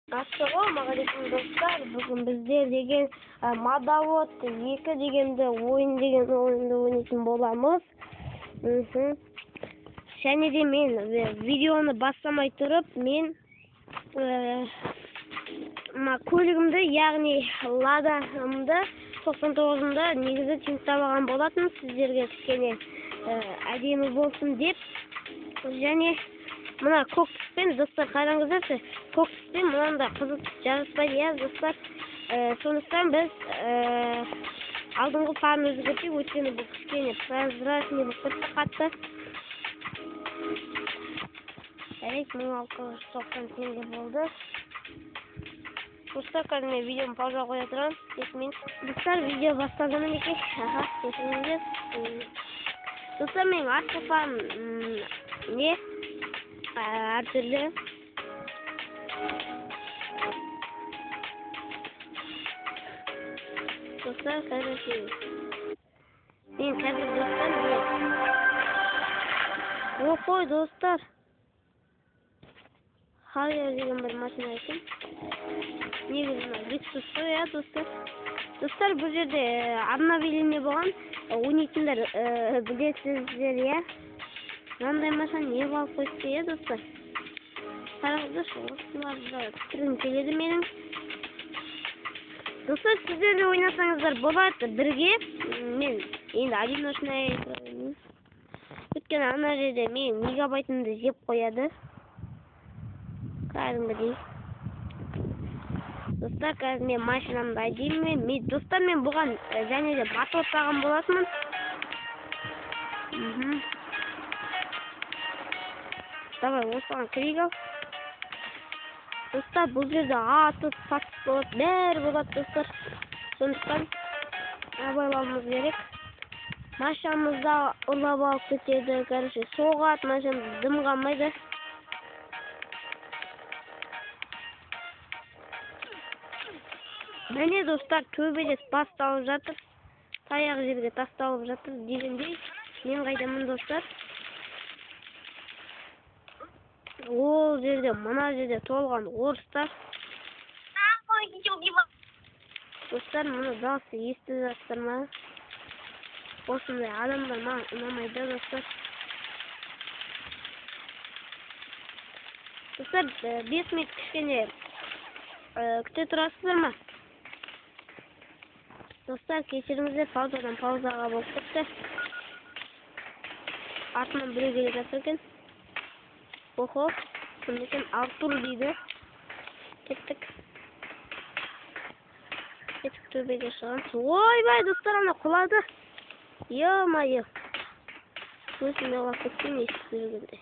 Ассалаумағалейкум, достар. Бүгін біздер деген Модовод 2 дегенді ойын деген ойынды ойнайтын боламыз. Және де мен видеоны бастамай тұрып, мен мына көлігімді, яғни Ладамды 99-ында негізі тинттап алған болатын, сіздерге кішкене әдемі болсын деп. Және мына көк түспен, достар, қараңыздаршы, көк түспен мынандай қызыл түс жараспайды, иә, достар. Сондықтан біз алдыңғы фарын өзгертейік, өйткені бұл кішкене прозрачный болып кетті қатты. Жарайды, 1690 теңге болды. Достар, қазір мен видеоны паузаға қоя тұрамын. 5 минут. Достар, видео басталды мінекей. Аха, кешіріңіздер. Достар, менің артқы фарым не? Әртүрлі. Достар, короче, мен қазір, достар, мен ой, достар, Харrier деген бір машина екен. Негізі мына Lexus қой, иә, достар. Достар, бұл жерде обновление болған, ойнайтындар білесіздер, иә. Мынандай машина не алып қойыпты, иә, достар. Қараңыздаршы, осыларды түсіргім келеді менің. Достар, сіздер де ойнасаңыздар болады бірге. Мен енді одиночный, өйткені ана жерде мен мегабайтымды жеп қояды. Кәдімгідей. Достар, қазір мен машинамды айдаймын. Мен, достар, мен бұған және де мотор тағған болатынмын. Давай, осыған кірейік ал. Достар, бұл жерде атыс, сатыс болады, бәрі болады, достар. Сондықтан абайлауымыз керек. Машинамызды ұрлап алып кетеді, короче, соғады, машинамыз дым қалмайды. Міне, достар, төбелес басталып жатыр. Таяқ жерге тасталып жатыр дегендей. Мен қайдамын, достар? Ол жерде, мына жерде толған орыстар. Достар, мұны дауысы естіп жатсыздар ма? Осындай адамдар маған ұнамайды, достар. Достар, 5 минут кішкене күте тұрасыздар ма? Достар, кешіріңіздер, паузадан паузаға болып кетті. Артынан біреу келе жатыр екен. Охо, кім екен? Артур дейді. Кеттік. Кеттік, төбеге шығамыз. Ойбай, достар, ана құлады. Ё-моё. Өзіме құлап кеткен естіп жүргенде.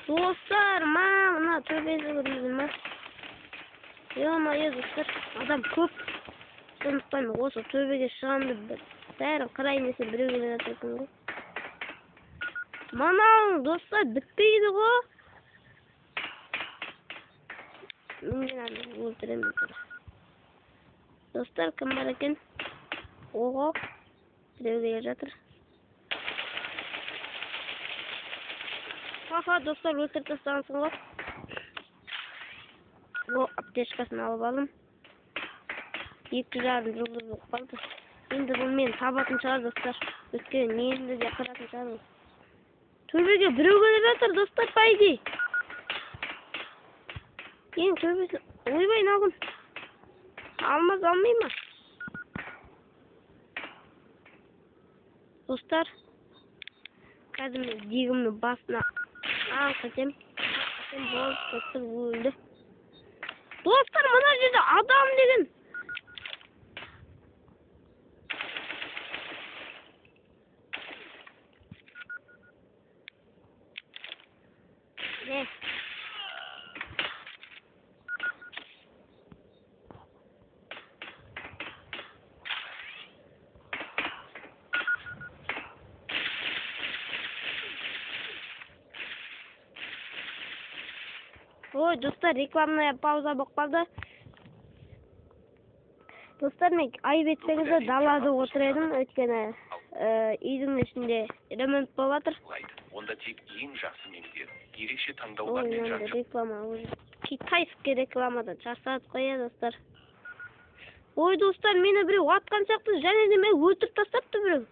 Достар, мына төбесі көрдіңіздер ма? Ё-моё, достар, адам көп. Сондықтан осы төбеге шығамын деп бәрін қарайын десе біреу келе жатыр екен ғой. Мынау, достар, бітпейді ғой. Мен аны өлтіремін. Достар, кім бар екен? Ого, біреу келе жатыр. Аха, достар, өлтіріп тастағансың ғой. О, аптечкасын алып алдым. 2,5 жұлдыз болып қалды. Енді бұл мені табатын шығар, достар. Өйткені мені де қыратын шығар ол. Төбеге біреу келе жатыр, достар, по идее. Ең төбесі. Ойбай, мынау кім? Алмаз алмай ма? Достар, қазір мен дегімнің басына аңқ етем. Болды, достар, өлді. Достар, мына жерде адам деген. Ой, достар, рекламная пауза болып қалды. Достар, мен айып етсеңіздер, далада отыр едім, өйткені үйдің ішінде ремонт болып жатыр. Онда тек ең жақсы меңзер, ерекше таңдаулар мен Ой, жан реклама уже. Китайский рекламадан шаршадық қой, иә, достар. Ой, достар, мені біреу атқан сияқты, және де мені өлтіріп тастапты біреу.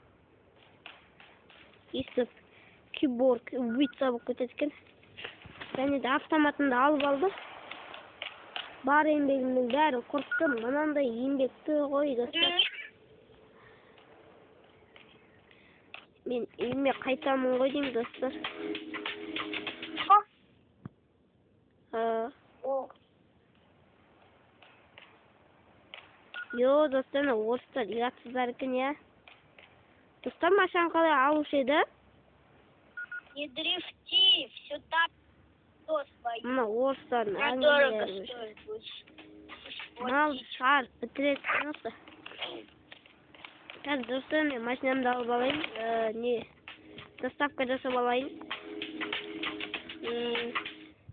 Естіп, киборг, убийца болып кетеді екен. Және де автоматымды алып алды. Бар еңбегімнің бәрін құрттым. Мынандай еңбекті ғой, достар. Мен үйіме қайтамын ғой деймін, достар. Йо, достар, орыстар ұятсыздар екен, иә. Достар, машинаны қалай алушы еді? Не дрифти, все так свое. Мына орыстардың Дорого әңгімелері. стоит будешь. Мал шығарып бітіреді екен осы. Қазір, достар, мен машинамды алып алайын. Не, доставка жасап алайын.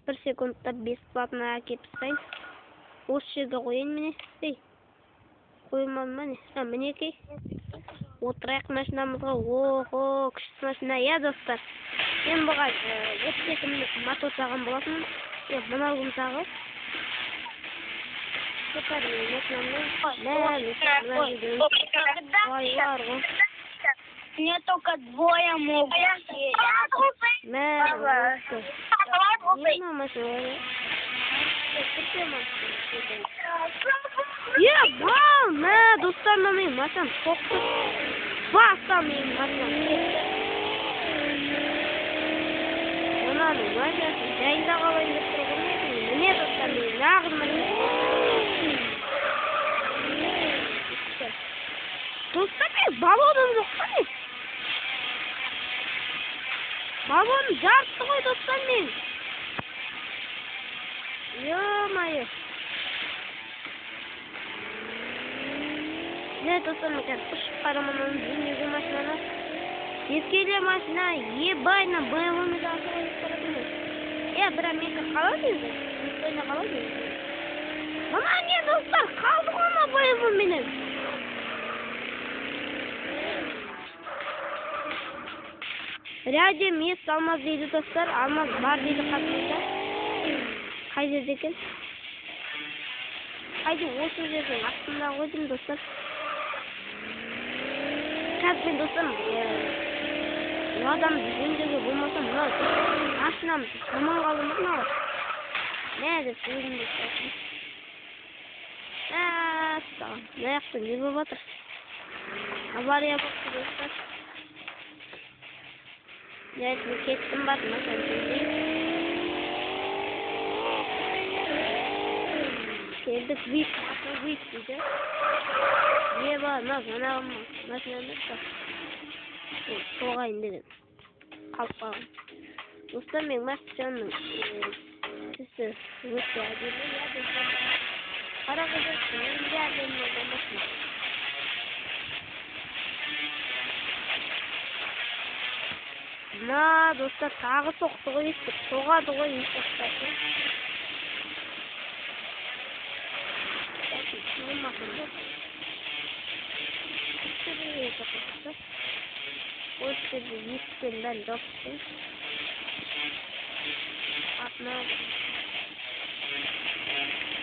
Бір секундта бесплатно әкеліп тастайын. Осы жерге қояйын, міне. Ей, қойылмады ма, не? А, мінекей. Отырайық машинамызға. Охо, күшті машина, иә, достар. Мен бұған 32 мыңдық мотор тағған болатынмын. Е, мынау кім тағы? Мә, мына жерде байлар ғой. Мне только двое могут сесть. Мә, осы. Не мынау машина? Е, мал, мә, достар, мына менің машинам соқты. Баста менің машинам кетті. Мынаның машинасы жайында қалайын деп тұр ғой. Міне, достар, менің нағыз машинам. Достар, менің баллоным жоқ па, не? Баллоным жарықты ғой, достар, менің. Ё-моё. Міне, достар, мен қазір ұшып барамын оның жөндеуге машинаны. Ескеле машина, ебай, мына BMW-мен асыға кетіп бара жатырмын. Е, бірақ менікі қалады енді. Достойно қалады енді. Мына не, достар, қалды ғой мына BMW-менен. Рядом есть алмаз дейді, достар. Алмаз бар дейді қасымызда. Қай жерде екен? Қайда, осы жердің астында ғой деймін, достар. Қазір мен, достар, адамды жөндеуге болмаса, мынау машинамыз жаман қалды ма мынау? Мә деп өзім де ұстайсың. Мәссаған, мына жақта не болып жатыр? Авария болыпты, достар. Жарайды, мен кеттім, бар, машинаны жөндейін. Келдік, вип, вип дейді. Еба, мынау жаңағы машина емес па? Соғайын деген. Қалып қалған. Достар, менің машинамның түсі өте әдемі, иә, достар. Қараңыздар, менің де әдемі болған машина. Мына, достар, тағы соқты ғой, естіп, соғады ғой, естіп. Осы жерде есіктердің бәрін жауып тастайын. Артына,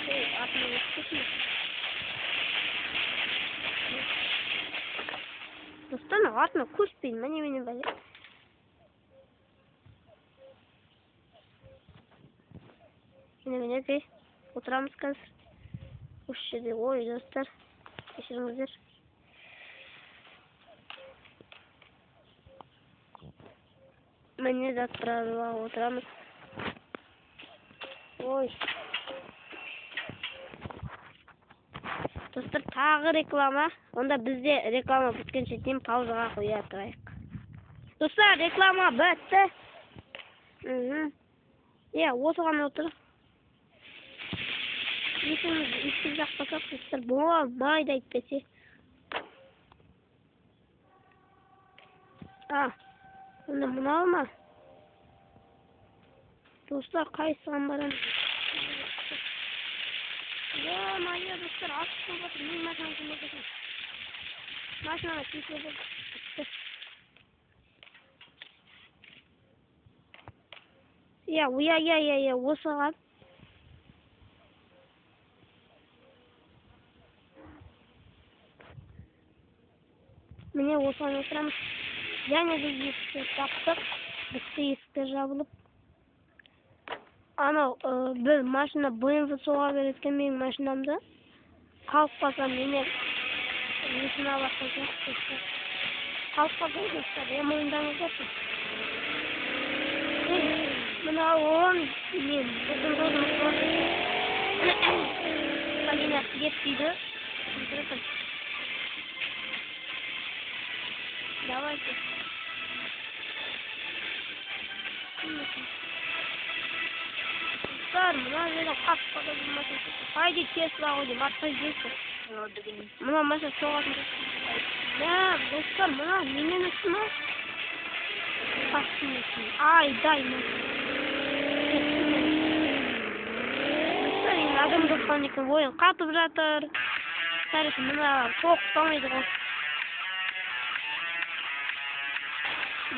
ей, артына өтіп кетме. Достар, мынау артына көшпейді ма, немене бәле? Міне, мінекей, отырамыз қазір. Осы жерде, ой, достар, кешіріңіздер. Міне, заправға отырамыз. Ой. Достар, тағы реклама. Онда бізде реклама біткенше дейін паузаға қоя тұрайық. Достар, реклама бітті. Иә, осыған отыр. Есімізді ескі жақпасақ, достар, болмайды әйтпесе. А, онда мынау ма? Достар, қайсыған барамыз? Ё-моё, достар, асып болып жатыр. Мен машинаны көмектесемін. Машинаны тексеріп бітті. Иә, иә, иә, иә, иә, осыған. Міне осыған отырамыз. Және де есікті жаптық. Бітті, есіктер жабылып. Анау бір машина BMW соға береді менің машинамды. Қалып қалсам мені есіме алатын сияқты. Қалып қалсам достар, я мойындаңыздаршы. Мына он мен 99 Полина кеп дейді. Давайте. Достар, мына жерде қатып қалды бұл машина. Қайда Тесла ғой деймін, артқа жейсің. Мына машина соғатын. Мә, достар, мына менен өтті ма? Ай, дай мен. Достар, енді адам соққан екен, ойын қатып жатыр. Короче, мына тоқтамайды ғой.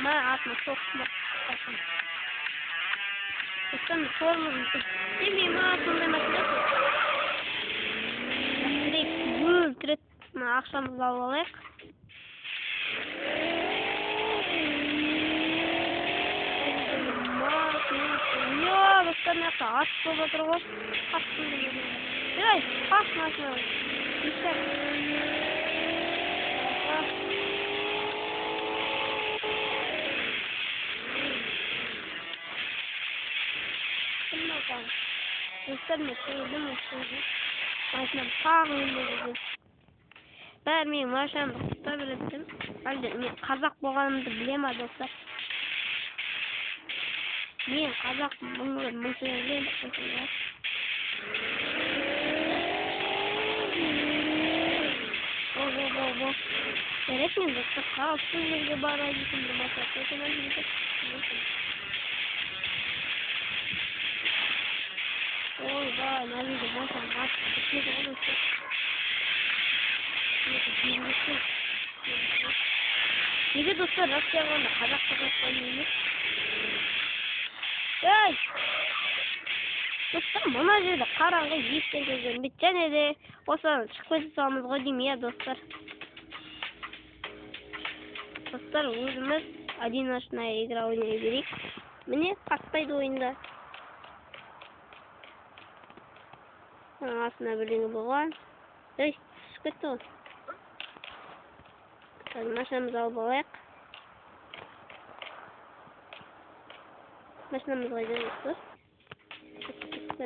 Мә, атына соқтым. Достар, мен тормозым істемей ма, сондай машина. Өлтіреді. Мына ақшамызды алып алайық. Йо, достар, мына жақта ат болып жатыр ғой. Ей, қаш машина. Ишак. Достар, мен қойдым осы. Машинам тағы өлді. Бәрі менің машинамды құтта береді. Әлде мен қазақ болғанымды біле ма, достар? Мен қазақ мың сөйлеймін. О. Жарайды, мен достар қауіпсіз жерге барайын дейтін бір машина. Ойбай, мына жерде машина атып кетеді ғой, достар. Неге достар Россияға қазақ ойнаймыз? Ей! Достар, мына жерде қараңғы ештеңе көрінбейді. Және де осыдан шығып кете саламыз ғой деймін, иә, достар. Достар, өзіміз одиночная игра ойнай берейік. Міне, қатпайды ойында. Астына бірдеңе болған. Ей, түсіп кетті ғой. Машинамызды алып алайық. Машинамыз қайда, достар? 30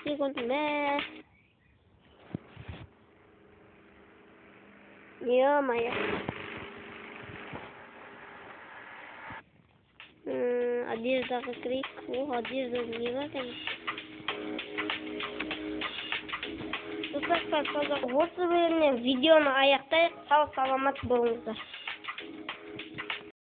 секунд. Мә. Ё-моё. Одеждаға кірейік. О, одежда не бар екен? Достар, осы бөлімнен видеоны аяқтайық. Сау саламат болыңыздар.